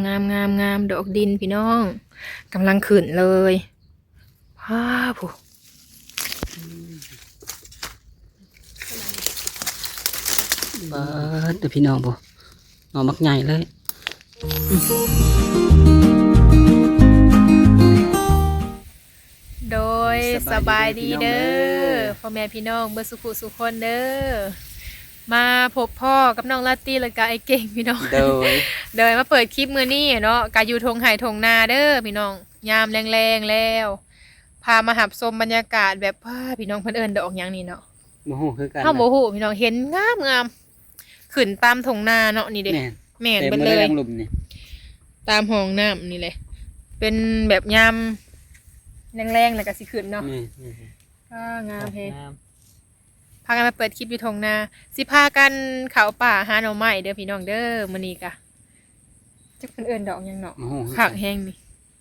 ງາມໆໆ ດອກດິນພີ່ນ້ອງ ກຳລັງຂຶ້ນເລີຍ. ວ້າ ຜູ້ ເບິ່ງເດີພີ່ນ້ອງ ຜູ້ ໜໍ່ບັກໃຫຍ່ເລີຍ. ໂດຍ ສະບາຍດີເດີ ສະບາຍດີພີ່ນ້ອງເດີ ພໍ່ແມ່ພີ່ນ້ອງເບິດສູ່ຜູ້ສູ່ຄົນເດີ. ມາພົບພໍ້ກັບນ້ອງລາຕີ ແລ້ວກະອ້າຍເກັ່ງພີ່ນ້ອງ. ໂດຍ ໂດຍ ມາເປີດຄລິບມື້ນີ້ເນາະ ກະຢູ່ທົ່ງໄຮ່ທົ່ງນາເດີພີ່ນ້ອງ. ຍາມແລງໆແລ້ວ ພາມາຮັບຊົມບັນຍາກາດແບບ ວ້າ ພີ່ນ້ອງ ເພິ່ນເອີ້ນດອກຫຍັງນີ້ເນາະ? ບໍ່ຮູ້ຄືກັນ ເຮົາບໍ່ຮູ້ພີ່ນ້ອງ. ເຫັນງາມໆ ຂຶ້ນຕາມທົ່ງນາເນາະ ນີ້ເດ້. ແມ່ນ ແມ່ນ ເຕັມເບິດເລີຍ ແລ້ວຫຼັງລຸ່ມນີ້ ຕາມຮ່ອງນ້ຳນີ້ແຫຼະ ເປັນແບບຍາມແລງໆ ແລ້ວກະຊິຂຶ້ນເນາະ. ແມ່ນໆ ວ້າ ງາມແຮງ ງາມ. ພາກັນມາເປີດຄລິບຢູ່ທົ່ງນາ ຊິພາກັນເຂົ້າປ່າຫາໜໍ່ໄມ້ເດີພີ່ນ້ອງເດີ. ມື້ນີ້ກະຈັກເພິ່ນເອີ້ນດອກຫຍັງເນາະ? ບໍ່ຮູ້ຄືກັນ ຄັກແຮງນີ້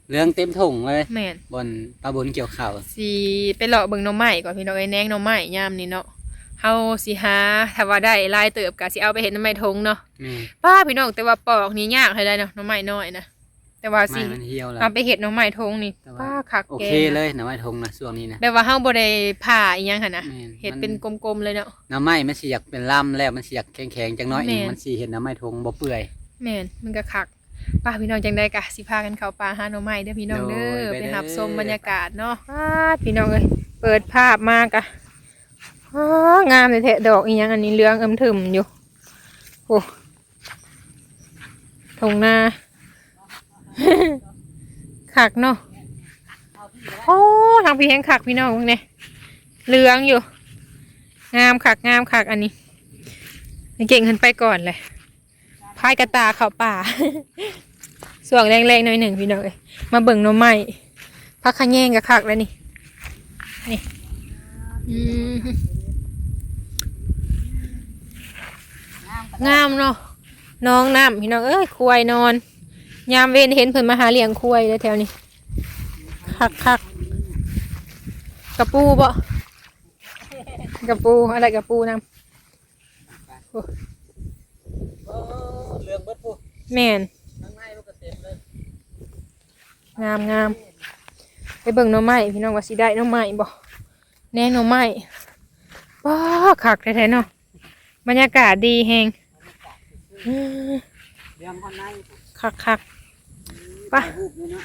ເຫຼືອງເຕັມທົ່ງເລີຍ. ແມ່ນ ບ່ອນປ້າບຸນກ່ຽວເຂົ້າ ຊິໄປເລາະເບິ່ງໜໍ່ໄມ້ກ່ອນພີ່ນ້ອງເອີຍ ແນງໜໍ່ໄມ້ຍາມນີ້ເນາະ. ເຮົາຊິຫາ ຖ້າວ່າໄດ້ຫຼາຍເຕີບກະຊິເອົາໄປເຮັດໜໍ່ໄມ້ຖົງເນາະ. ແມ່ນ ປ້າ ພີ່ນ້ອງ ແຕ່ວ່າປອກນີ້ຍາກເທົ່າໃດເນາະ ໜໍ່ໄມ້ນ້ອຍນະ. ແຕ່ວ່າຊິ ໄມ້ມັນຫ່ຽວແລ້ວ ເອົາໄປເຮັດໜໍ່ໄມ້ຖົງນີ້ ແຕ່ວ່າ ປ້າ ຄັກ ໂອເຄເລີຍ ໜໍ່ໄມ້ຖົງນະ ຊ່ວງນີ້ນະ ແບບວ່າເຮົາບໍ່ໄດ້ຜ່າອີ່ຫຍັງຫັ້ນນະ. ແມ່ນ ເຮັດ ມັນເປັນກົມໆເລີຍເນາະ. ໜໍ່ໄມ້ມັນຊິຢາກເປັນລຳແລ້ວ ມັນຊິຢາກແຂງໆຈັກໜ້ອຍໜຶ່ງ. ແມ່ນ ມັນຊິເຮັດໜໍ່ໄມ້ຖົງບໍ່ເປື່ອຍ. ແມ່ນ ມັນກະຄັກ. ໄປພີ່ນ້ອງ ຈັ່ງໃດກະຊິພາກັນເຂົ້າປ່າຫາໜໍ່ໄມ້ເດີພີ່ນ້ອງເດີ. ໂດຍ ໄປເດີ ໄປຮັບຊົມບັນຍາກາດເນາະ. ອ້າ ພີ່ນ້ອງເອີຍ ເປີດພາບມາກະ ອ້າ ງາມແທ້ໆ ດອກອີ່ຫຍັງອັນນີ້ ເຫຼືອງອຶ້ມທຶ້ມຢູ່ ໂອ້ ທົ່ງນາ ຄັກເນາະ. ໂອ້ ທາງພີ້ແຮງຄັກພີ່ນ້ອງ ເບິ່ງແດ່ ເຫຼືອງຢູ່ ງາມຄັກ ງາມຄັກ. ອັນນີ້ ເກັ່ງຂຶ້ນໄປກ່ອນແຫຼະ ພາຍກະຕ່າເຂົ້າປ່າ ຊ່ວງແລງໆໜ້ອຍໜຶ່ງພີ່ນ້ອງເອີຍ. ມາເບິ່ງໜໍ່ໄມ້ ຜັກຂະແຍງກະຄັກແລ້ວນີ້ ນີ້ ອືມ ງາມເນາະ. ໜອງນ້ຳພີ່ນ້ອງເອີຍ ຄວາຍນອນ ຍາມເວັນເຫັນເພິ່ນມາຫາລ້ຽງຄວາຍເລີຍແຖວນີ້ ຄັກໆ. ກະປູບໍ່? ກະປູ ອັນໃດກະປູນຳ. ໂອ້ ເຫຼືອງເບິດພຸ້ນ ແມ່ນ ຂ້າງໃນມັນກະເຕັມເລີຍ. ງາມໆ ໄປເບິ່ງໜໍ່ໄມ້ພີ່ນ້ອງ ວ່າຊິໄດ້ໜໍ່ໄມ້ບໍ່ ແນງໜໍ່ໄມ້. ປ້າ ຄັກແທ້ໆເນາະ ບັນຍາກາດດີແຮງ ເອີ ເລື່ອງຂ້າງໃນ ຄັກໆ. ໄປ ຖ່າຍຮູບເລີຍເນາະ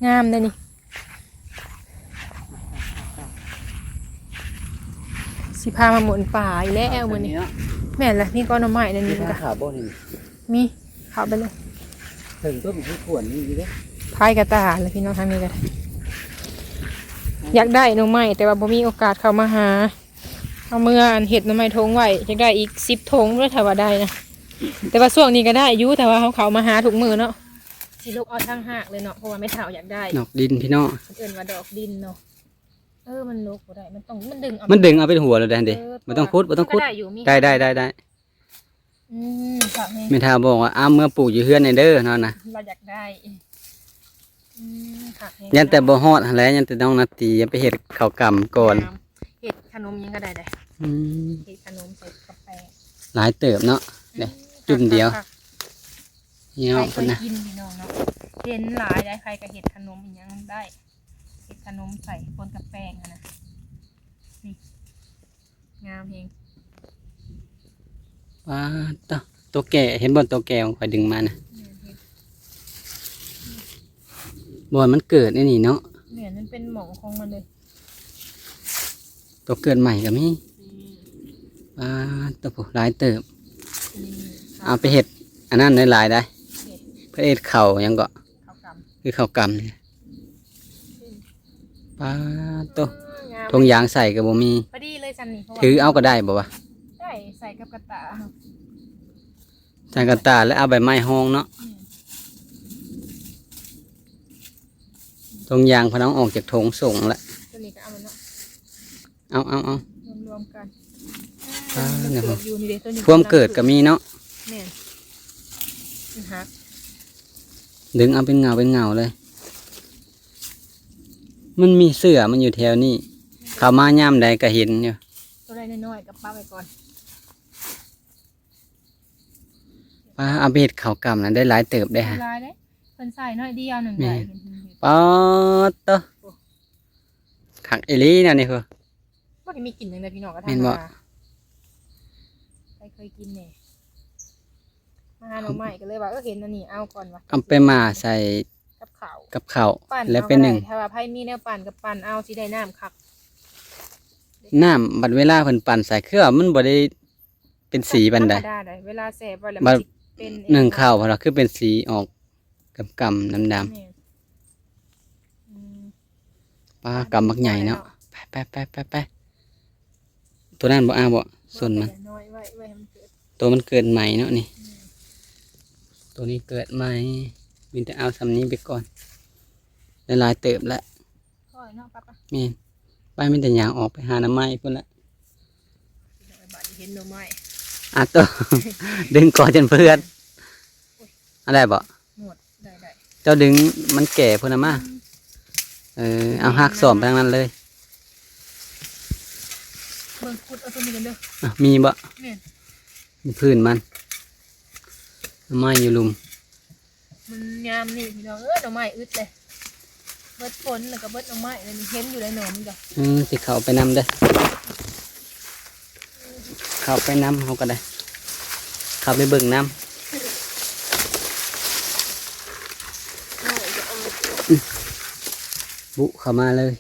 ງາມເດ້ນີ້. ຊິພາມາໝູນປ່າອີກແລ້ວມື້ນີ້ ເຂົ້າໄປນີ້ເນາະ. ແມ່ນລະ ມີກ້ອນໜໍ່ໄມ້ໃນນີ້ ມີ ກະ ເຂົ້າບໍ່ນີ້? ມີ ເຂົ້າໄປເລີຍ ເຖິງຕົ້ນຄືຂວນນີ້ຢູ່ເດ້. ພາຍກະຕ່າແລ້ວພີ່ນ້ອງ ທາງນີ້ກະໄດ້ ຢາກໄດ້ໜໍ່ໄມ້ ແຕ່ວ່າບໍ່ມີໂອກາດເຂົ້າມາຫາ. ເອົາເມືອອັນເຮັດໜໍ່ໄມ້ຖົງໄວ້ ຢາກໄດ້ອີກສິບຖົງເລີຍ ຖ້າວ່າໄດ້ນະ. ແຕ່ວ່າຊ່ວງນີ້ກະໄດ້ຢູ່ ແຕ່ວ່າເຮົາເຂົ້າມາຫາທຸກມື້ເນາະ. ຊິຫຼົກເອົາທາງຮາກເລີຍເນາະ ເພາະວ່າແມ່ເຖົ້າຢາກໄດ້ ດອກດິນພີ່ນ້ອງ ເພິ່ນເອີ້ນວ່າດອກດິນເນາະ. ເອີ ມັນຫຼົກບໍ່ໄດ້ ມັນຕ້ອງ ມັນດຶງເອົາ ມັນດຶງເອົາເປັນຫົວໂລດເດ້. ເອີ ບໍ່ຕ້ອງຂຸດ ບໍ່ຕ້ອງຂຸດ ໄດ້ ໄດ້ ໄດ້ ໄດ້. ອືມ ຄັກແຮງ ແມ່ເຖົ້າບອກວ່າ ເອົາເມືອປູກຢູ່ເຮືອນແດ່ເດີ ເຮົານະ ລາວຢາກໄດ້. ອືມ ຄັກແຮງ ຢ້ານແຕ່ບໍ່ຮອດຫັ້ນແຫຼະ ຢ້ານແຕ່ນ້ອງນາຕີໄປເຮັດເຂົ້າກຳກ່ອນ ງາມ ເຮັດຂະໜົມຫຍັງກະໄດ້ເດ້. ອືມ ເຮັດຂະໜົມໃສ່ກັບແປ້ງ ຫຼາຍເຕີບເນາະ. ອືມ ເດ້ ຈຸ່ມດຽວ ຄັກໆ ນີ້ເນາະ ໃຜເຄີຍກິນພີ່ນ້ອງເນາະ ເຫັນຫຼາຍໄດ໋ ໃຜກະເຮັດຂະໜົມອີ່ຫຍັງໄດ້ ເຮັດຂະໜົມໃສ່ປົນກັບແປ້ງຫັ້ນນະ. ນີ້ ງາມແຮງ. ປາດໂທ້ ໂຕແກ່ ເຫັນບໍ່ ໂຕແກ່ຂອງຂ້ອຍດຶງມານະ ແມ່ນ ເຫັນ ບ່ອນມັນເກີດອັນນີ້ເນາະ. ແມ່ນ ມັນເປັນໝ່ອງຂອງມັນເລີຍ ໂຕເກີດໃໝ່ກະມີ. ອືມ ປາດໂທ້ ຫຼາຍເຕີບ. ອືມ ເອົາໄປເຮັດອັນນັ້ນໄດ້ຫຼາຍໄດ໋ ເຮັດ ເພື່ອເຮັດເຂົ້າຫຍັງເກາະ ເຂົ້າກຳ ຄືເຂົ້າກຳນີ້. ປາດໂທ້ ເອີ ງາມ ຖົງຢາງໃສ່ກະບໍ່ມີ ພໍດີເລີຍຊັ້ນນີ້ ຖືເອົາກະໄດ້ບໍ່ວະ? ໄດ້ ໃສ່ກັບກະຕ່າ ໃສ່ກະຕ່າແລ້ວເອົາໃບໄມ້ຮອງເນາະ. ອືມ ຖົງຢາງເພິ່ນເອົາອອກຈາກຖົງສົ່ງລະ ໂຕນີ້ກະເອົາເນາະ. ເອົາ ເອົາ ເອົາ ລວມໆກັນ. ອ່າ ມັນເກີດຢູ່ນີ້ເດ້ ໂຕນີ້ ພວມເກີດກະມີເນາະ. ແມ່ນ ມັນຫັກ ດຶງເອົາເປັນເຫງົ້າເປັນເຫງົ້າເລີຍ. ມັນມີເຊື້ອມັນຢູ່ແຖວນີ້ ເຂົ້າມາຍາມໃດກະເຫັນຢູ່. ໂຕໃດນ້ອຍໆກະປະໄວ້ກ່ອນ. ປາ ເອົາໄປເຮັດເຂົ້າກຳນະ ໄດ້ຫຼາຍເຕີບເດ້ ໄດ້ຫຼາຍເດ້. พิ่ນໃສ່ໜ້ອຍດຽວໜຶ່ງ ແມ່ນ ໄດ້ເຫັນເພິ່ນເຮັດ ປາດໂຕ ໂອ້ ຄັກອີ່ຫຼີນະນີ້ພຸ້ນ. ບໍ່ໄດ້ມີກິນຫຍັງເດ້ພີ່ນ້ອງ ກະທຳມະດາ ແມ່ນບໍ່? ໃຜເຄີຍກິນແດ່ ມາຫາໜໍ່ໄມ້ກະເລີຍວ່າ ເອີ ເຫັນອັນນີ້ເອົາກ່ອນວ່າ ເອົາໄປໝ່າໃສ່ ກັບເຂົ້າ ກັບເຂົ້າ ປັ່ນ ແລ້ວໄປໜຶ້ງ ເອົາກະໄດ້ ຖ້າວ່າໃຜມີແນວປັ່ນກະປັ່ນເອົາ ຊິໄດ້ນ້ຳຄັກ. ນ້ຳ ບັດເວລາເພິ່ນປັ່ນໃສ່ ຄືວ່າມັນບໍ່ໄດ້ເປັນສີປານໃດ ທຳມະດາໃດ ເວລາແຊ່ໄວ້ແລ້ວມັນຊິເປັນ ໜຶ້ງເຂົ້າ ເພິ່ນວ່າຄືເປັນສີອອກກຳໆ ດຳໆ ແມ່ນ ອືມ ປາ ກຳບັກໃຫຍ່ເນາະ ໄປໆໆໆ ໂຕນັ້ນບໍ່ເອົາບໍ່ ສົ້ນມັນ ນ້ອຍໄວ້ ໄວ້ໃຫ້ມັນເກີດ ໂຕມັນເກີດໃໝ່ເນາະນີ້ ອືມ ໂຕນີ້ເກີດໃໝ່ ມີແຕ່ເອົາຊ່ຳນີ້ໄປກ່ອນ ໄດ້ຫຼາຍເຕີບແລ້ວ ພໍແລ້ວເນາະ ປະ ປະ ແມ່ນ ໄປ ມີແຕ່ຍ່າງອອກໄປຫາໜໍ່ໄມ້ພຸ້ນແຫຼະ ບາດນີ້ເຫັນໜໍ່ໄມ້ ອາໂຕ ດຶງກໍຈົນເພື່ອນ ອັນໃດບໍ່? ໝົດ ໄດ້ ໄດ້ ເຈົ້າດຶງມັນແກ່ພຸ້ນນະມາ ອືມ ເອີ ເອົາຮາກສອມໄປທາງນັ້ນເລີຍ ເບິ່ງຂຸດເອົາຕົວນີ້ກັນເດີ ອ່ະ ມີບໍ່? ແມ່ນ ມີພື້ນມັນ ໜໍ່ໄມ້ຢູ່ລຸ່ມ ມັນຍາມນີ້ພີ່ນ້ອງເອີຍ ໜໍ່ໄມ້ອຶດເລີຍ ເບິດຝົນແລ້ວກະເບິດໜໍ່ໄມ້ ແລ້ວນີ້ເຫັນຢູ່ໃນໜໍ່ມັນກະ ອືມ ຊິເຂົ້າໄປນຳເດີ ເຂົ້າໄປນຳເຮົາກະໄດ້ ເຂົ້າໄປເບິ່ງນຳ ບຸເຂົ້າມາເລີຍ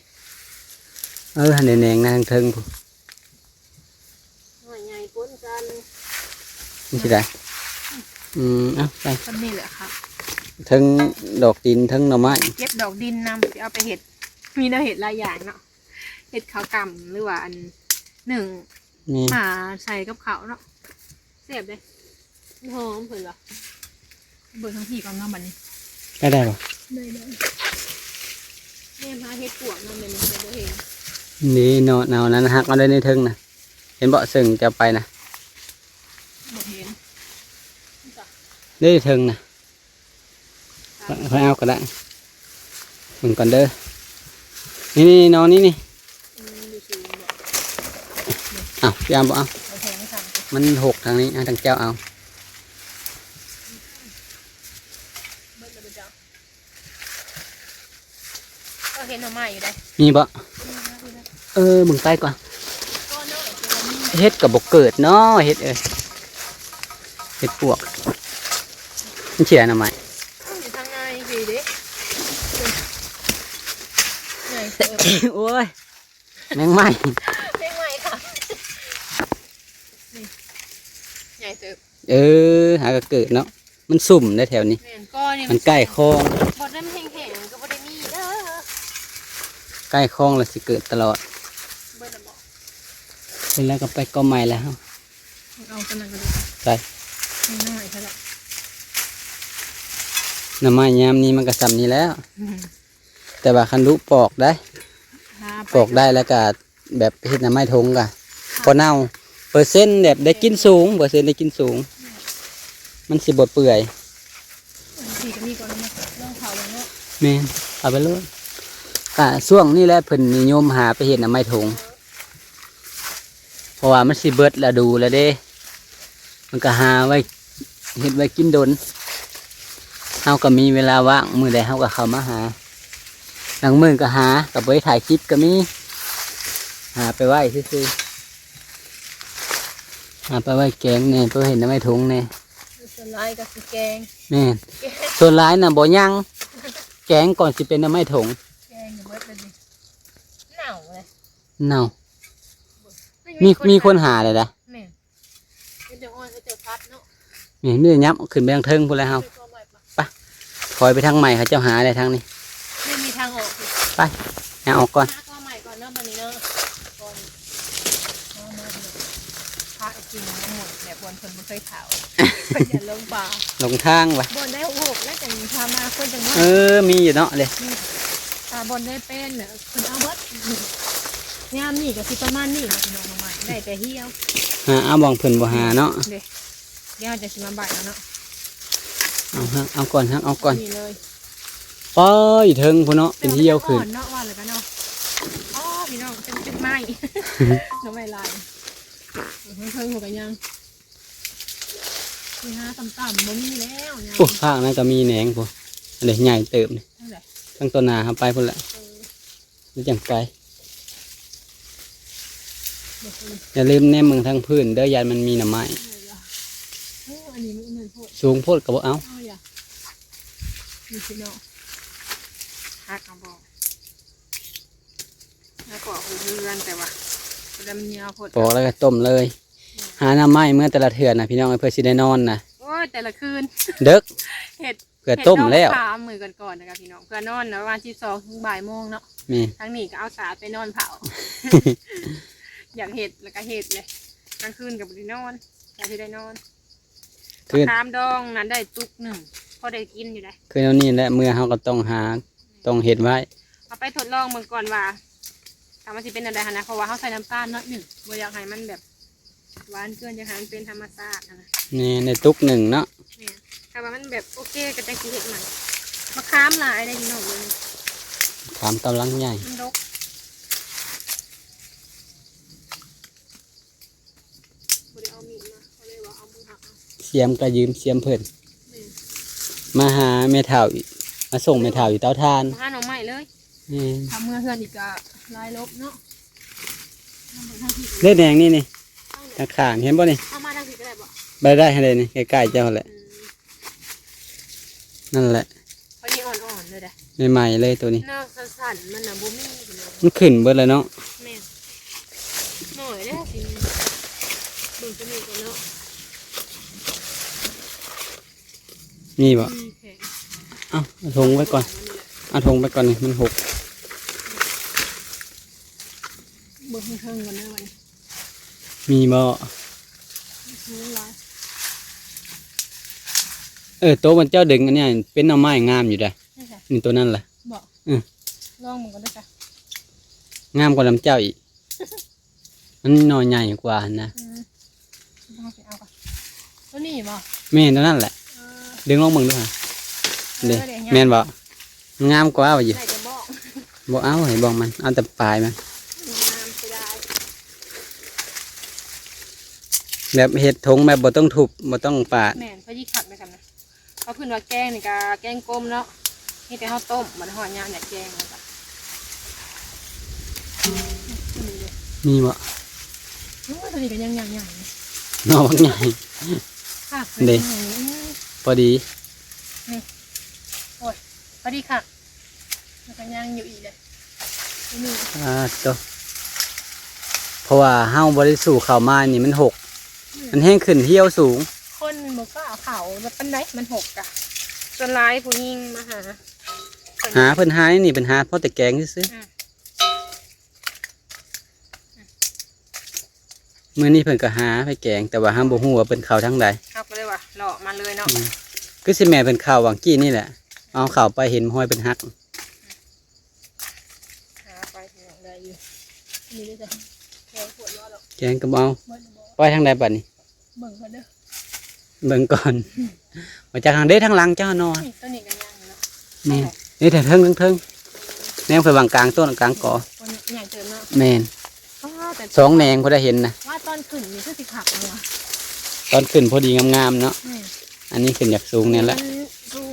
ເອີ ຫັ້ນແຫຼະແໜງນະ ທາງເທິງພຸ້ນ ໜໍ່ໄມ້ໃຫຍ່ປົນກັນ ມັນຊິໄດ້ ອືມ ເອົາໄປ ສ່ຳນີ້ແຫຼະ ເທິງດອກດິນ ເທິງໜໍ່ໄມ້ ເກັບດອກດິນນຳ ຊິເອົາໄປເຮັດ ມີແນວເຮັດຫຼາຍຢ່າງເນາະ ເຮັດເຂົ້າກ່ຳ ຫຼືວ່າອັນໜຶ້ງ ນີ້ ໝ່າໃສ່ກັບເຂົ້າເນາະ ແຊບເດ້ ມັນຫອມເພິ່ນວ່າ ເບິ່ງທາງພີ້ກ່ອນເນາະ ບາດນີ້ ໄດ້ ໄດ້ບໍ່? ໄດ້ ໄດ້ ແນມຫາເຫັດປວກນຳແມ່ນບໍ່ເຫັນ ນີ້ເນາະ ເອົານັ້ນ ຫັກເອົາໄດ້ໃນເທິງນະ ເຫັນບໍ່ ເຊິ່ງຈະໄປນະ ບໍ່ເຫັນ ນີ້ເທິງນະ ຄ່ອຍເອົາກະໄດ້ ເບິ່ງກ່ອນເດີ ນີ້ໆ ນ້ອງນີ້ນີ້ ອືມ ຢູ່ສູງບໍ່? ອ້າວ ຊິເອົາບໍ່ເອົາ ບໍ່ແພງຊັ້ນ ມັນຫົກທາງນີ້ ໃຫ້ທາງເຈົ້າເອົາ ເບິດແລ້ວບໍ່ເຈົ້າ? ກໍເຫັນໜໍ່ໄມ້ຢູ່ໃດ໋ ມີບໍ່? ເອີ ເບິ່ງໄປກ່ອນ ເຫັດກະບໍ່ເກີດເນາະ ເຫັດເອີຍ ເຫັດປວກ ມັນເສຍໜໍ່ໄມ້ ຢູ່ທາງໃນພີ້ເດ້ ໃຫຍ່ເຕີບ ໂອ້ຍ ແມງໄມ້ ແມງໄມ້ຄ່ະ ນີ້ ໃຫຍ່ເຕີບ ເອີ ຫາກະເກີດເນາະ ມັນຊຸ່ມໃດ໋ແຖວນີ້ ແມ່ນ ກໍນີ້ ມັນໃກ້ຄອງ ບໍ່ໄດ້ແຫ້ງໆ ກະບໍ່ໄດ້ມີເດີ ໃກ້ຄອງລະຊິເກີດຕະຫຼອດ ເບິດແລ້ວບໍ່? ເຮັດແລ້ວກະໄປກໍໃໝ່ແລ້ວ ເຮົາເອົາຕົວນັ້ນກະໄດ້ ໄປ ນ້ອຍໆ ເທົ່ານັ້ນ ໜໍ່ໄມ້ຍາມນີ້ມັນກະຊ່ຳນີ້ແລ້ວ ອືມ ແຕ່ວ່າຄັນດຸປອກໄດ້ ຫາໄປ ປອກໄດ້ແລ້ວກະແບບເຮັດໜໍ່ໄມ້ຖົງກະ ຫາ ບໍ່ເນົ່າ ເປີເຊັນແບບໄດ້ກິນສູງ ເປີເຊັນໄດ້ກິນສູງ ມັນຊິບໍ່ເປື່ອຍ ແມ່ນ ເອົາໄປໂລດ ກະຊ່ວງນີ້ແຫຼະເພິ່ນນິຍົມຫາໄປເຮັດໜໍ່ໄມ້ຖົງ ເອີ ເພາະວ່າມັນຊິເບິດລະດູແລ້ວເດ້ ມັນກະຫາໄວ້ເຮັດໄວ້ກິນດົນ ເຮົາກະມີເວລາວ່າງ ມື້ໃດເຮົາກະເຂົ້າມາຫາ ລາງມື້ກະຫາ ກະບໍ່ໄດ້ຖ່າຍຄລິບກະມີ ຫາໄປໄວ້ຊື່ໆ ຫາໄປໄວ້ແກງແດ່ ໄປເຮັດໜໍ່ໄມ້ຖົງແດ່ ສ່ວນຫຼາຍກະຊິແກງ ແມ່ນ ສ່ວນຫຼາຍນະບໍ່ຍັງ ແກງກ່ອນຊິເປັນໜໍ່ໄມ້ຖົງ ແກງເບິດເລີຍ ເນົ່າເລີຍ ເນົ່າ ມີ ມີຄົນຫາແລ້ວດະ ແມ່ນ ເປັນຈັ່ງອ່ອນເຂົາເຈົ້າພັດເນາະ ນີ້ມີແຕ່ຫຍັບຂຶ້ນໄປທາງເທິງພຸ້ນແຫຼະເຮົາ ໄປ ຖອຍໄປທາງໃໝ່ ເຂົາເຈົ້າຫາແລ້ວທາງນີ້ ນີ້ມີທາງອອກ ໄປ ຫາອອກກ່ອນ ຫາກໍໃໝ່ກ່ອນເນາະ ບາດນີ້ເນາະ ກ່ອນ ເອົາມາພີ່ນ້ອງ ພາໄປກິນໝາກມ່ວງແບບບ່ອນເພິ່ນບໍ່ເຄີຍເຂົ້າ ເພິ່ນຢ້ານຫຼົງປ່າ ຫຼົງທາງວ່າ ບ່ອນໃດຫົກແລ້ວຈັ່ງພາມາ ເພິ່ນຈັ່ງ ເອີ ມີຢູ່ເນາະເດ້ ນີ້ ຖ້າບ່ອນໃດເປັນ ເພິ່ນເອົາເບິດ ຍາມນີ້ກະຊິປະມານນີ້ແຫຼະພີ່ນ້ອງ ໜໍ່ໄມ້ໄດ້ແຕ່ຫ່ຽວ ຫາເອົາບ່ອນເພິ່ນບໍ່ຫາເນາະ ເດ້ ດຽວເຮົາຈະຊິມາໃບເອົາເນາະ ເອົາ ເອົາກ່ອນ ເອົາກ່ອນ ນີ້ເລີຍ ໄປເທິງພຸ້ນເນາະ ເປັນຫ່ຽວຂຶ້ນ ເນາະ ວ່າແລ້ວກະເນາະ ອໍ ພີ່ນ້ອງ ເປັນ ເປັນໄມ້ ໜໍ່ໄມ້ຫຼາຍ ເທິງພຸ້ນກະຍັງ ຊິຫາຕ່ຳໆ ບໍ່ມີແລ້ວ ໂອ້ ພາກນັ້ນກະມີແໜງພຸ້ນ ອັນນີ້ໃຫຍ່ເຕີບນີ້ ທາງໃດ? ທາງຕໍ່ໜ້າເຮົາໄປພຸ້ນແຫຼະ ເອີ ແລ້ວຈັ່ງໄປ. ບໍ່ເຄີຍ ຢ່າລືມແນມເບິ່ງທາງພື້ນເດີ ຢ້ານມັນມີໜໍ່ໄມ້. ເອີ ເອີ ອັນນີ້ມັນ ມັນໂພດ ສູງໂພດກໍບໍ່ເອົາ. ເອົາຢ່າ ນີ້ພີ່ນ້ອງ ຫັກເອົາບໍ່? ແລ້ວກໍເຮືອນ ແຕ່ວ່າບໍ່ໄດ້ ມັນຍາວໂພດ ປອກແລ້ວກໍຕົ້ມເລີຍ. ແມ່ນ ຫາໜໍ່ໄມ້ເມື່ອແຕ່ລະເທື່ອນະ ພີ່ນ້ອງເອີຍ ເພື່ອຊິໄດ້ນອນນະ. ໂອ້ຍ ແຕ່ລະຄືນ ເດິກ ເຮັດ ເພື່ອຕົ້ມແລ້ວ ເຮັດດອກມະຂາມມື້ກ່ອນໆ ນະຄະພີ່ນ້ອງ ເພື່ອນອນນະ ປະມານສິບສອງ ເຖິງບ່າຍໂມງເນາະ. ແມ່ນ ທາງນີ້ກໍເອົາສາດໄປນອນເຝົ້າ ຢາກເຮັດແລ້ວກໍເຮັດເລີຍ ກາງຄືນກໍບໍ່ໄດ້ນອນ ກະຊິໄດ້ນອນ. ຄື ມະຂາມດອງນັ້ນໄດ້ຕຸກໜຶ່ງ ພໍໄດ້ກິນຢູ່ເດ້. ຄືແນວນີ້ແຫຼະ ເມື່ອເຮົາກໍຕ້ອງຫາ ຕ້ອງເຮັດໄວ້ ເອົາໄປທົດລອງເບິ່ງກ່ອນວ່າ ຖ້າມັນຊິເປັນແນວໃດຫັ້ນນະ ເພາະວ່າເຮົາໃສ່ນ້ຳຕານໜ້ອຍໜຶ່ງ ບໍ່ຢາກໃຫ້ມັນແບບຫວານເກີນ ຢາກໃຫ້ມັນເປັນທຳມະຊາດຫັ້ນນະ. ແມ່ນ ໄດ້ຕຸກໜຶ່ງເນາະ. ແມ່ນ ຖ້າວ່າມັນແບບໂອເຄກໍຈັ່ງຊິເຮັດໃໝ່. ມະຂາມຫຼາຍເດ້ພີ່ນ້ອງ ດຽວນີ້ ມະຂາມກຳລັງໃຫຍ່ ມັນດົກ. ບໍ່ໄດ້ເອົາມີດມາ ກໍເລີຍວ່າເອົາມືຫັກເອົາ. ສຽມກໍຢືມສຽມເພິ່ນ. ແມ່ນ ມາຫາແມ່ເຖົ້າອີກ ມາສົ່ງແມ່ເຖົ້າຢູ່ເຕົາຖ່ານ ມາຫາໜໍ່ໄມ້ເລີຍ. ແມ່ນ ຖ້າເມືອເຮືອນອີກກໍຫຼາຍລົບເນາະ. ເດ້ແດງນີ້ນີ້ ທາງໃດ? ຂ້າງໆ ເຫັນບໍ່ນີ້? ເອົາມາທາງນີ້ກໍໄດ້ບໍ່? ໄດ້ ໄດ້ຫັ້ນເດ້ນີ້ ໃກ້ໆ ເຈົ້າຫັ້ນແຫຼະ. ອືມ ນັ້ນແຫຼະ ພໍດີອ່ອນໆ ເລີຍເດ້ ໃໝ່ໆ ເລີຍໂຕນີ້. ເນາະ ສັ້ນໆ ມັນນະບໍ່ມີ ມັນຂຶ້ນເບິດແລ້ວເນາະ. ແມ່ນ ໜ້ອຍເດ້ ຊິເບິ່ງໂຕນີ້ກ່ອນເນາະ. ມີບໍ່? ມີແຂງ ເອົາ ເອົາຖົງໄວ້ກ່ອນ ເອົາຖົງໄປກ່ອນນີ້ ມັນຫົກ. ເບິ່ງເທິງໆ ກ່ອນເດີບັດນີ້ ມີບໍ່? ມີຫຼາຍ. ເອີ ໂຕມັນເຈົ້າດຶງອັນນີ້ເປັນໜໍ່ໄມ້ງາມຢູ່ເດ້. ນີ້ໃສ? ນີ້ໂຕນັ້ນລະ. ບໍ່? ອື ລອງເບິ່ງກ່ອນເດີ. ງາມກວ່ານຳເຈົ້າອີກ. ມັນໜໍ່ໃຫຍ່ກວ່າຫັ້ນນະ. ອືມ ເຮົາຊິເອົາກ່ອນ ໂຕນີ້ບໍ່? ແມ່ນ ໂຕນັ້ນແຫຼະ. ເອີ ດຶງອອກເບິ່ງດູຫາ. ເອີ ເດ້ ເດ້ ງາມ ແມ່ນບໍ່? ມັນງາມກວ່າວ່າຢູ່ ໄດ້ແຕ່ບ້ອງ ບໍ່ເອົາໃຫ້ບ້ອງມັນ ເອົາແຕ່ປາຍມັນ. ງາມເສຍດາຍ ແບບເຮັດຖົງແບບບໍ່ຕ້ອງທຸບ ບໍ່ຕ້ອງປາດ. ແມ່ນ ພໍດີຄັກເດ້ຊັ້ນນະ. ເອົາ ເພິ່ນວ່າແກງນີ້ກະແກງກົມເນາະ ມີແຕ່ເຮົາຕົ້ມ ບັດຮອດຍາມຢາກແກງແລ້ວກະ ມີບໍ່? ໂອ້ຍ ໂຕນີ້ກະຍັງໃຫຍ່ໆ ເນາະ ບັກໃຫຍ່ ຄັກເດ້ ໃຫຍ່ ພໍດີ ນີ້ ໂອ້ຍ ພໍດີຄັກ. ມັນກໍຍັງຢູ່ອີກເດ້ ນີ້ ອ່າ ໂຕ ເພາະວ່າເຮົາບໍ່ໄດ້ສູ້ເຂົ້າມານີ້ ມັນຫົກ ອືມ ມັນແຮ່ງຂຶ້ນຫ່ຽວສູງ ຄົນບໍ່ກ້າເຂົ້າປານໃດ ມັນຫົກກະ. ສ່ວນຫຼາຍຜູ້ຍິງມາຫາ ຫາ ເພິ່ນຫາໃນນີ້ ເພິ່ນຫາພໍແຕ່ແກງຊື່ໆ. ອືມ ມື້ນີ້ເພິ່ນກໍຫາໄປແກງ ແຕ່ວ່າເຮົາບໍ່ຮູ້ວ່າເພິ່ນເຂົ້າທາງໃດ ເຮົາກໍເລີຍວ່າເລາະມາເລີຍເນາະ. ອືມ ຄືຊິແມ່ນເພິ່ນເຂົ້າຫວ່າງກີ້ນີ້ແຫຼະ ເອົາເຂົ້າໄປເຫັນຮອຍເພິ່ນຫັກ. ຫາໄປພີ່ນ້ອງ ໄດ້ຢູ່ ນີ້ເດ້ ແກງຂວດບໍ່ດອກ ແກງກໍບໍ່ເອົາ ເບິດແລ້ວບໍ່? ໄປທາງໃດບັດນີ້? ເບິ່ງກ່ອນເດີ ເບິ່ງກ່ອນ ມາຈາກທາງເດ້ ທາງຫຼັງເຈົ້ານອນ ນີ້ ໂຕນີ້ກໍຍັງຢູ່ເນາະ. ແມ່ນ ນີ້ແຖວເທິງ ເທິງໆ ແນມໄປຫວ່າງກາງຕົ້ນກາງກໍ ໂອ້ ໃຫຍ່ເຕີບເນາະ. ແມ່ນ ອໍ ແຕ່ສອງແໜງບໍ່ໄດ້ເຫັນນະ ວ່າຕອນຂຶ້ນນີ້ຄືຊິຄັກເນາະ ຕອນຂຶ້ນພໍດີງາມໆ ເນາະ. ແມ່ນ ອັນນີ້ຂຶ້ນຢາກສູງແນ່ແຫຼະ ມັນສູງ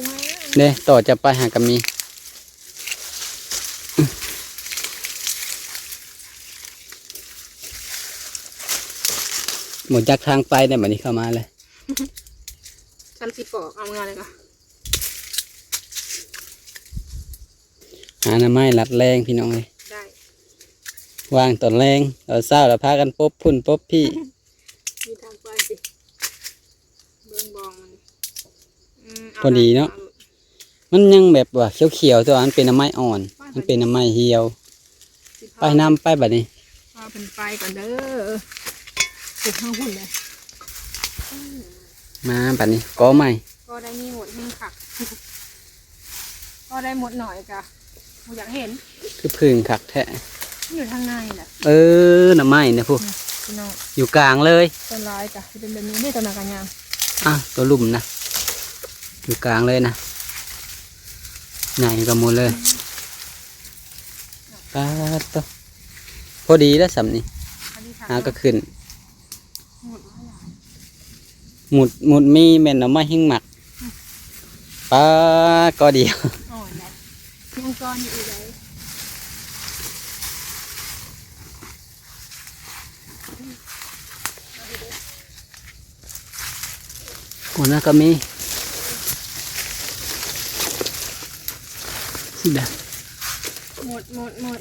ແລ້ວ ເດ້ ຕໍ່ຈາກໄປຫາກໍມີ ບໍ່ຈັກທາງໄປແລ້ວ ບັດນີ້ເຂົ້າມາເລີຍ ຊັ້ນຊິປອກເອົາເມືອເລີຍກໍ ຫາໜໍ່ໄມ້ລັດແລງພີ່ນ້ອງເອີຍ ໄດ້ ວ່າງຕອນແລງ ຕອນເຊົ້າລະພາກັນປົບພຸ້ນປົບພີ້ ມີທາງໄປຊິ ເບິ່ງບອງມັນ ອືມ ພໍດີເນາະ ມັນຍັງແບບວ່າຂຽວໆ ແຕ່ວ່າມັນເປັນໜໍ່ໄມ້ອ່ອນ ມັນເປັນໜໍ່ໄມ້ຫ່ຽວ ໄປນຳໄປບັດນີ້ ພາເພິ່ນໄປກ່ອນເດີ ເຮັດທາງພຸ້ນເລີຍ ມາບັດນີ້ກໍໃໝ່ ກໍໄດ້ມີໝົດແຮງຄັກ ກໍໄດ້ໝົດໜ້ອຍກະ ບໍ່ຢາກເຫັນ ຄືຜຶ່ງຄັກແທ້ ຢູ່ທາງໃນນະ ເອີ ໜໍ່ໄມ້ນະພຸ້ນ ອືມ ພີ່ນ້ອງ ຢູ່ກາງເລີຍ ສ່ວນຫຼາຍກະຊິເປັນແບບນີ້ເດ້ ຕົວໜ້າກະຍາງ ອ່ະ ຕົວລຸ່ມນະ ຢູ່ກາງເລີຍນະ ໃຫຍ່ກວ່າໝູ່ເລີຍ ອືມ ປາດໂທ້ ພໍດີແລ້ວສ່ຳນີ້ ພໍດີຄັກ ຫາກໍຂຶ້ນ ໝຸດ ໝຸດມີແມ່ນເອົາມາແຮງໝັກ ອືມ ປາກໍດຽວ ອ່ອນໄດ໋ ຍັງກ່ອນຢູ່ອີກໄດ໋. ໂອ້ ນັ້ນກໍມີ ຊິດາ ໝົດ ໝົດ ໝົດ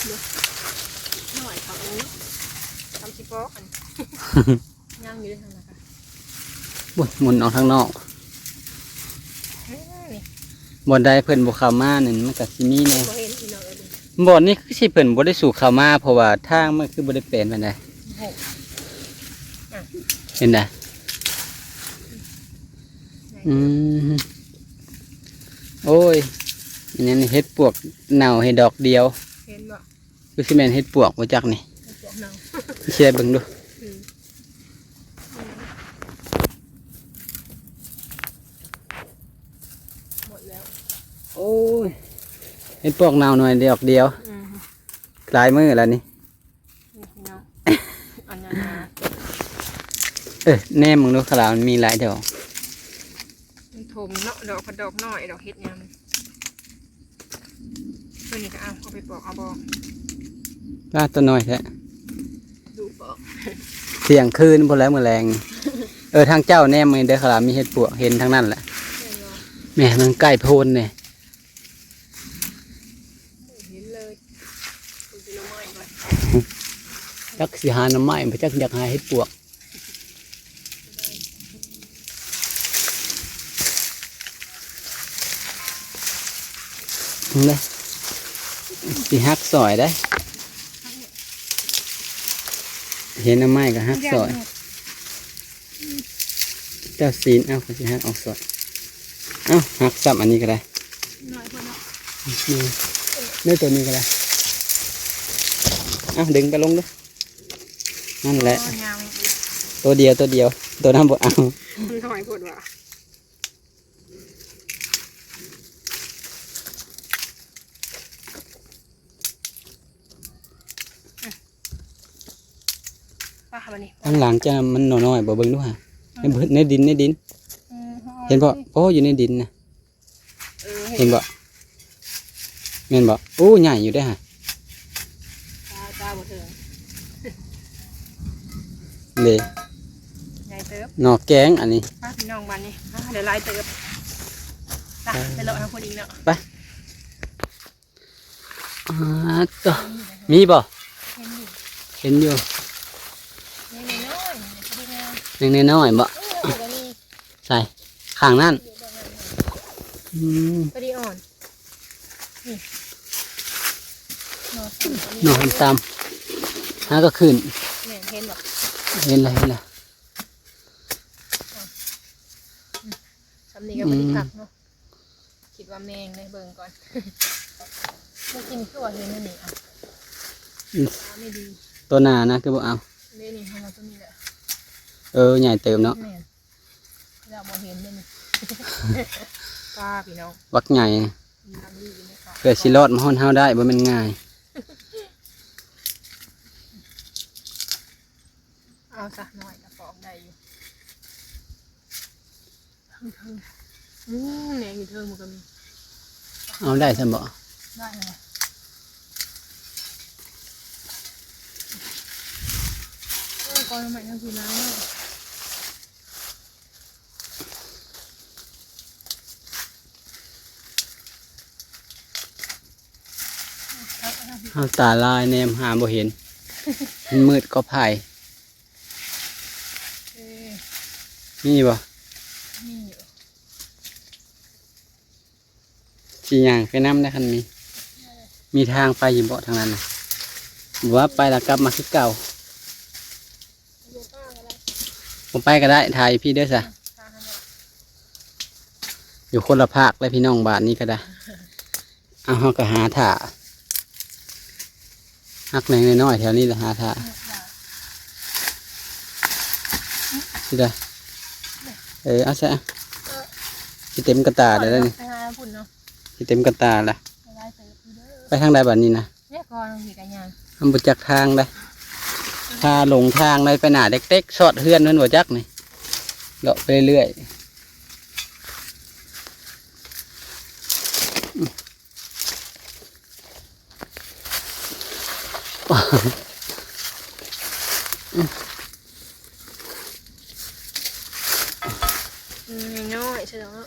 ເດີ ໜ້ອຍເຂົາເນາະ ທຳຊິພໍອັນ ຍັງຢູ່ເດ້ທາງນັ້ນກະ ໂອ້ຍ ໝຸນອອກທາງນອກ ເອີ ນີ້ ບ່ອນໃດເພິ່ນບໍ່ເຂົ້າມານັ້ນ ມັນກະຊິມີແດ່ ບໍ່ເຫັນພີ່ນ້ອງເອີຍ ບ່ອນນີ້ຄືຊິເພິ່ນບໍ່ໄດ້ສູ່ເຂົ້າມາ ເພາະວ່າທາງມັນຄືບໍ່ໄດ້ແປນປານໃດ ໂອ້ໂຫ ອ່ະ ເຫັນໄດ໋ ອືມ ໂອ້ຍ ອັນນີ້ເຫັດປວກເນົ່າເຫັດດອກດຽວ ເຫັນບໍ່? ຄືຊິແມ່ນເຫັດປວກບໍ່ຈັກນີ້ ເຫັດປວກເນົ່າ ຊິໄດ້ເບິ່ງດູ ອືມ ໝົດແລ້ວ ໂອ້ຍ ເຫັດປວກເນົ່າໜ່ວຍດອກດຽວ ອືມ ຫຼາຍມື້ແລ້ວນີ້ ນີ້ພີ່ນ້ອງ ອັນນັ້ນນະ ເອີ ແນມເບິ່ງດູ ຄາລາວມັນມີຫຼາຍດອກ ມັນຖົມເນາະ ດອກ ດອກນ້ອຍ ດອກເຫັດຫຍັງ ຕົວນີ້ກໍເອົາ ເອົາໄປປອກເອົາບໍ່ ປາ ຕົວນ້ອຍແທ້ ດຸປອກ ທ່ຽງຄືນພຸ້ນແຫຼະມື້ແລງ ເອີ ທາງເຈົ້າແນມມື້ນີ້ເດີ ຄາລາວມີເຫັດປວກ ເຫັນທາງນັ້ນແຫຼະ ແມ່ນບໍ່? ແມ່ນ ມັນໃກ້ໂພນນີ້ ເຫັນເລີຍ ເບິ່ງແຕ່ໜໍ່ໄມ້ກ່ອນ ຈັກຊິຫາໜໍ່ໄມ້ ບໍ່ຈັກຢາກຫາເຫັດປວກ ເດ້ ຊິຫັກຊອຍເດ້ ເຫັນໜໍ່ໄມ້ກໍຫັກຊອຍ ເຈົ້າຊີ້ນ ເອົາ ຂ້ອຍຊິຫັກອອກຊອຍ ເອົາ ຫັກຊ້ຳອັນນີ້ກໍໄດ້ ໜ້ອຍໂພດເນາະ ນີ້ ນີ້ຕົວນີ້ກໍໄດ້ ເອົາ ດຶງໄປລົງເດີ ນັ້ນແຫຼະ ໂອ້ ຍາວອີກ ຕົວດຽວ ຕົວດຽວ ຕົວນັ້ນບໍ່ເອົາ ມັນໜ້ອຍໂພດວ່າ ປາ ບາດນີ້ ທາງຫຼັງເຈົ້າມັນໜໍ່ນ້ອຍບໍ່ ເບິ່ງດູຫາ ອືມ ໃນ ໃນດິນ ໃນດິນ ອືມ ເຫັນບໍ່? ໂອ້ ຢູ່ໃນດິນນະ ເອີ ເຫັນບໍ່? ແມ່ນບໍ່? ໂອ້ ໃຫຍ່ຢູ່ເດ້ຫະ ຕາ ຕາບໍ່ເຖິງ ເດ້ ໃຫຍ່ເຕີບ ໜໍ່ແກງອັນນີ້ ມາພີ່ນ້ອງບາດນີ້ ມາ ໄດ້ຫຼາຍເຕີບ ໄປ ເອີ ໄປເລາະຫາຄົນອີກເນາະ ໄປ ອ່າ ໂຕ ມີບໍ່? ເຫັນຢູ່ ເຫັນຢູ່ ຍັງນ້ອຍໆ ຍັງນ້ອຍໆບໍ່? ເອີ ໃສ່ ຂ້າງນັ້ນ ອືມ ພໍດີອ່ອນ ນີ້ ໜໍ່ຕຳໆ ຫາກໍຂຶ້ນ ແມ່ນ ເຫັນບໍ່? ເຫັນແລ້ວ ເຫັນແລ້ວ ຊ່ຳນີ້ກໍ ອືມ ພໍດີຄັກເນາະ. ຄິດວ່າແມງເດ້ ເບິ່ງກ່ອນ ມື້ກີ້ນີ້ຄືວ່າເຫັນອັນນີ້ ອືມ ຕານີ້ດີ ຕົວໜ້ານະ ຄືບໍ່ເອົາ ເດ້ນີ້ ເຮົາວ່າຕົວນີ້ແຫຼະ ເອີ ໃຫຍ່ເຕີບເນາະ ແມ່ນ ລາວບໍ່ເຫັນເດ້ນີ້ ປາ ພີ່ນ້ອງ ບັກໃຫຍ່ ເພື່ອຊິລອດມາຮອດເຮົາໄດ້ ບໍ່ແມ່ນງ່າຍ ເອົາຊະ ນ້ອຍກໍປອກໄດ້ຢູ່. ເທິງໆ ອືມ ແໜງຢູ່ເທິງມັນກໍມີ ເອົາໄດ້ຊັ້ນບໍ່? ໄດ້ຫັ້ນແຫຼະ ເອີ ກໍໜໍ່ໄມ້ທາງພີ້ຫຼາຍເນາະ ເຮົາຕາລາຍແນມຫາບໍ່ເຫັນ ມັນມືດກໍໄຜ່. ເອີ ມີບໍ່? ມີຢູ່ ຊິຍ່າງໄປນຳໄດ້ຄັນມີ ມີທາງໄປຢູ່ບໍ່ທາງນັ້ນນະ? ບໍ່ວ່າໄປແລ້ວກັບມາຄືເກົ່າ ບໍ່ໄປກໍໄດ້ ຖ່າຍຢູ່ພີ້ເດີຊະ ຢູ່ຄົນລະພາກແລ້ວພີ່ນ້ອງ ບາດນີ້ກໍໄດ້. ເອົາ ເຮົາກໍຫາຖ້າ ຮັກແໜງນ້ອຍໆ ແຖວນີ້ລະຫາຖ້າ ຊິໄດ້ ເອີ ເອົາຊະ ຊິເຕັມກະຕ່າແລ້ວນີ້ ໄປຫາພຸ້ນເນາະ ຊິເຕັມກະຕ່າລະ ໄປທາງໃດບາດນີ້ນະ? ເອີ ກໍມັນບໍ່ຈັກທາງໃດ ຖ້າຫຼົງທາງໃດ ໄປໜ້າເຕັກໆ ຊອດເຮືອນເພິ່ນບໍ່ຈັກນີ້ ເລາະໄປເລື້ອຍ. ອືມ ນ້ອຍໆ ໃຊ່ດອກເນາະ.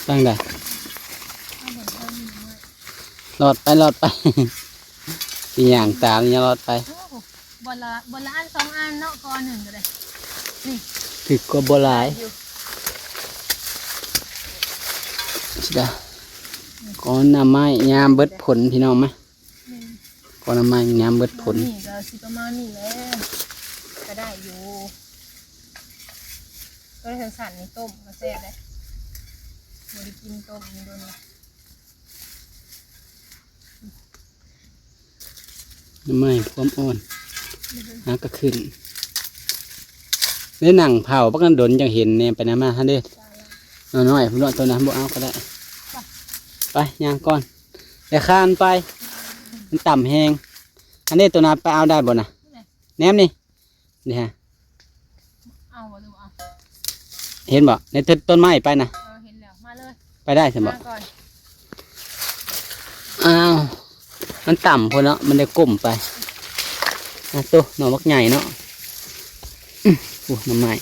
ຕັ້ງໄດ້ ລອດໄປ ລອດໄປ ຊິຍ່າງຕາມ ຢ່າລອດໄປ. ໂອ້ ບ່ອນລະ ບ່ອນລະອັນສອງອັນເນາະ ກໍອັນໜຶ່ງກໍໄດ້. ນີ້ ຖືກກວ່າບໍ່ຫຼາຍ ຢູ່ ຊິດາ ກໍໜ້າໄມ້ຍາມເບິດຜົນ ພີ່ນ້ອງມາ. ແມ່ນ ກໍໜ້າໄມ້ຍາມເບິດຜົນ ນີ້ກໍຊິປະມານນີ້ແຫຼະ ກໍໄດ້ຢູ່. ກໍໄດ້ສັ້ນໆ ນີ້ຕົ້ມກໍແຊບເດ້ ບໍ່ໄດ້ກິນຕົ້ມນີ້ດົນລະ. ໜໍ່ໄມ້ພວມອ່ອນ ຫາກະຂຶ້ນ ໄດ້ນັ່ງເຜົາບັກນັ້ນດົນ ຈັ່ງເຫັນແນ່. ໄປນຳມາຫັ້ນເດ້ ໜໍ່ນ້ອຍພຸ້ນເນາະ ໂຕນັ້ນບໍ່ເອົາກໍໄດ້. ໄປ ຍ່າງກ່ອນ ຢ່າຄານໄປ ມັນຕ່ຳແຮງ. ອັນນີ້ໂຕນັ້ນໄປເອົາໄດ້ບໍ່ນະ? ແນມນີ້ ນີ້ຮະ ເອົາບໍ່ ຫຼືບໍ່ເອົາ? ເຫັນບໍ່ ໃນຕົ້ນ ຕົ້ນໄມ້ໄປນະ? ເອີ ເຫັນແລ້ວ ມາເລີຍ ໄປໄດ້ຊັ້ນບໍ່? ມາກ່ອນ. ອ້າວ ມັນຕ່ຳໂພດເນາະ ມັນໄດ້ກົ້ມໄປ. ອ່ະ ໂຕ ໜໍ່ບັກໃຫຍ່ເນາະ. ອື ໂອ້ ໜໍ່ໄມ້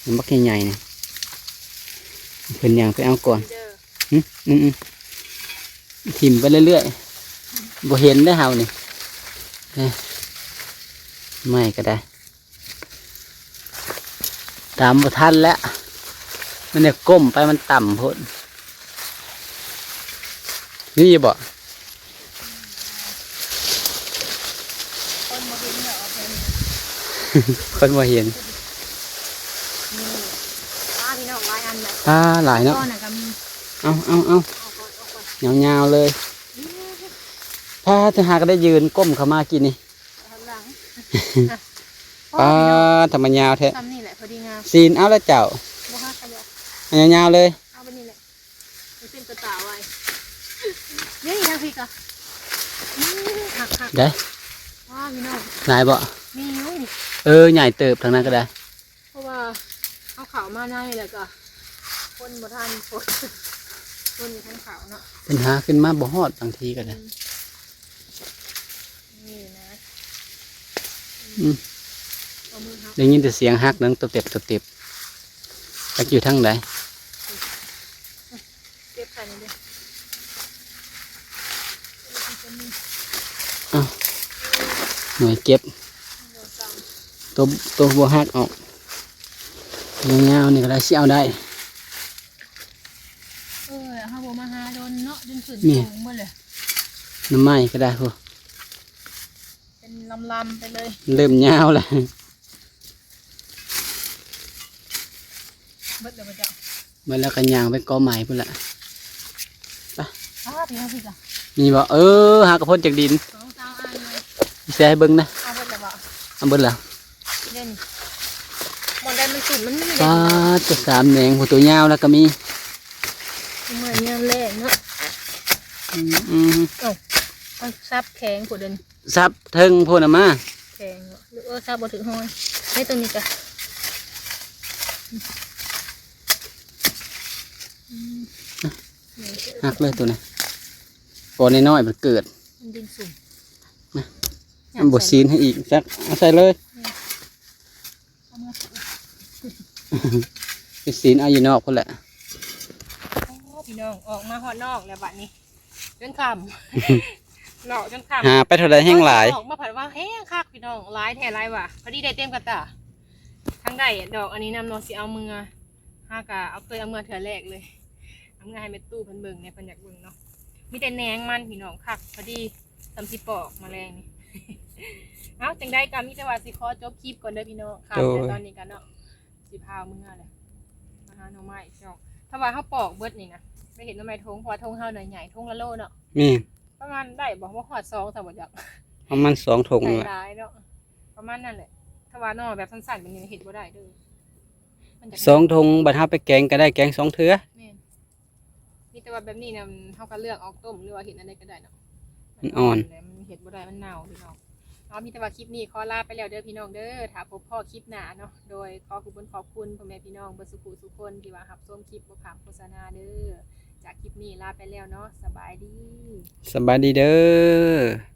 ໜໍ່ບັກໃຫຍ່ໆ ນີ້ ເພິ່ນຍ່າງໄປເອົາກ່ອນ. ເດີ ຫຶ ອືມໆ ຖິ້ມໄປເລື້ອຍໆ ບໍ່ເຫັນເດ້ເຮົານີ້. ນີ້ ໄມ້ກໍໄດ້ ຕາມບໍ່ທັນແລ້ວ ມັນໄດ້ກົ້ມໄປ ມັນຕ່ຳໂພດ. ມີຢູ່ບໍ່? ຄົນບໍ່ເຫັນດອກ ຄົນບໍ່ເຫັນ. ນີ້ ປ້າ ພີ່ນ້ອງ ຫຼາຍອັນແຫຼະ ປ້າ ຫຼາຍເນາະ. ກ້ອນນະກໍມີ ເອົາ ເອົາ ເອົາ ເອົາກ່ອນ ເອົາກ່ອນ ຍາວໆ ເລີຍ. ອືມ ປ້າ ຈະຫາກໍໄດ້ຢືນກົ້ມເຂົ້າມາກິນນີ້ ເອົາທາງຫຼັງ. ປ້າ ທຳມະຍາວແທ້ ຊ່ຳນີ້ແຫຼະ ພໍດີງາມ. ຊີ້ນເອົາລະເຈົ້າ ບໍ່ຫັກກໍບໍ່ ເອົາຍາວໆ ເລີຍ ເອົາແບບນີ້ແຫຼະ. ມັນເປັນກະຕ່າໄວ້ ນີ້ທາງພີ້ກໍ ອືມ ຄັກໆ ໄດ້ ວ້າ ພີ່ນ້ອງ ຫຼາຍບໍ່? ມີຢູ່ນີ້ ເອີ ໃຫຍ່ເຕີບທາງນັ້ນກໍໄດ້ ເພາະວ່າເຮົາເຂົ້າມາໃນແລ້ວກໍຄົນບໍ່ທັນຄົນ ຄົນບໍ່ທັນເຂົ້າເນາະ ເພິ່ນຫາຂຶ້ນມາບໍ່ຮອດບາງທີກໍໄດ້. ອືມ ນີ້ນະ ອືມ ເອົາມືຮັບ ໄດ້ຍິນແຕ່ສຽງຫັກດັງຕະເຕັບຕະເຕັບ ຈັກຢູ່ທາງໃດ. ເກັບໃສ່ນີ້ເດ້ ອ້າວ ໜ່ວຍເກັບ ໂຕ ໂຕບໍ່ຫັກອອກ ຍາວໆ ນີ້ກໍໄດ້ ຊິເອົາໄດ້. ເອີ ເຮົາບໍ່ມາຫາດົນເນາະ ຈົນຂຶ້ນສູງໝົດເລີຍ ໜໍ່ໄມ້ກໍໄດ້ພຸ້ນ ເປັນລຳໆ ໄປເລີຍ ເລີ່ມຍາວແລ້ວ. ເບິດແລ້ວບໍ່ເຈົ້າ? ເບິດແລ້ວກໍຍ່າງໄປກໍໄມ້ພຸ້ນແຫຼະ ໄປ. ອ້າວ ໄປຫາພີ້ກະ ນີ້ບໍ່? ເອີ ຫາກະພົນຈາກດິນ ສອງສາມອັນເລີຍ ໃສ່ໃຫ້ເບິ່ງນະ. ເອົາເບິດແລ້ວບໍ່? ເອົາເບິດແລ້ວ ເດ້ນີ້ ບ່ອນໃດມັນສຸມມັນມີເດ້. ປາດ ໂຕສາມແໜງ ໂຫ ໂຕຍາວແລ້ວກໍມີ ເມື່ອຍາມແລງເນາະ. ອືມ ອືມ ເອົ້າ ເອົາສັບແຂງພຸ້ນເດີ ສັບເທິງພຸ້ນນະມາ ແຂງເນາະ ຫຼື ເອີ ສັບບໍ່ຖືກຫ້ອຍ ໃນຕົວນີ້ກະ ອືມ ຫັກເລີຍຕົວນີ້ ກໍນ້ອຍໆ ມັນເກີດ ມັນດິນສູງ ນະ ມັນບໍ່ຊີ້ນໃຫ້ອີກ ຈັກ ເອົາໃສ່ເລີຍ ນີ້ ເອົາເມືອ ໄປຊີ້ນເອົາຢູ່ນອກພຸ້ນແຫຼະ. ໂອ້ ພີ່ນ້ອງ ອອກມາຮອດນອກແລ້ວບັດນີ້ ຈົນຄ່ຳ ເລາະຈົນຄ່ຳ ຫາໄປເທົ່າໃດແຮງຫຼາຍ ອອກມາພັດວ່າແຮງຄັກ ພີ່ນ້ອງ ຫຼາຍແທ້ຫຼາຍວ່າ ພໍດີໄດ້ເຕັມກະຕ່າ. ທັງໄດ້ດອກອັນນີ້ນຳເນາະ ຊິເອົາເມືອ ຫາກະເອົາ ເຄີຍເອົາເມືອເທື່ອແລກເລີຍ ເອົາເມືອໃຫ້ແມ່ຕູ້ເພິ່ນເບິ່ງແດ່ ເພິ່ນຢາກເບິ່ງເນາະ. ມີແຕ່ແໜງມັນ ພີ່ນ້ອງ ຄັກ ພໍດີ ສ່ຳຊິປອກມາແລງນີ້. ເອົ້າ ຈັ່ງໃດກໍມີແຕ່ວ່າຊິຂໍຈົບຄລິບກ່ອນເດີພີ່ນ້ອງ ຄ່ຳແລ້ວຕອນນີ້ກໍເນາະ ຊິພາເມືອແຫຼະ ມາຫາໜໍ່ໄມ້ພີ່ນ້ອງ. ຖ້າວ່າເຮົາປອກເບິດນີ້ນະ ໄປເຮັດໜໍ່ໄມ້ຖົງ ເພາະວ່າຖົງເຮົານະໃຫຍ່ ຖົງລະໂລເນາະ. ແມ່ນ ປະມານໄດ້ບໍ່ ບໍ່ຮອດສອງຊະບໍ່ຈັກ ປະມານສອງຖົງ ໄດ້ຫຼາຍເນາະ ປະມານນັ້ນແຫຼະ. ຖ້າວ່າໜໍ່ແບບສັ້ນໆ ແບບນີ້ເຮັດບໍ່ໄດ້ເດີ ມັນຈະ ສອງຖົງ ບັດເຮົາໄປແກງກໍໄດ້ ແກງສອງເທື່ອ. ແມ່ນ ມີແຕ່ວ່າແບບນີ້ນະ ເຮົາກໍເລືອກອອກຕົ້ມ ຫຼືວ່າເຮັດອັນໃດກໍໄດ້ເນາະ ມັນອ່ອນ ມັນອ່ອນແຫຼະ ມັນເຮັດບໍ່ໄດ້ ມັນເນົ່າພີ່ນ້ອງ. ເ ເອົາ ມີແຕ່ວ່າຄລິບນີ້ຂໍລາໄປແລ້ວເດີພີ່ນ້ອງເດີ ຖ້າພົບພໍ້ຄລິບໜ້າເນາະ. ໂດຍ ຂໍຂອບຄຸນຂອບຄຸນພໍ່ແມ່ພີ່ນ້ອງເບິດສູ່ຜູ້ສູ່ຄົນທີ່ວ່າຮັບຊົມຄລິບບໍ່ຂ້າມໂຄສະນາເດີ. ຈາກຄລິບນີ້ລາໄປແລ້ວເນາະ ສະບາຍດີ. ສະບາຍດີເດີ.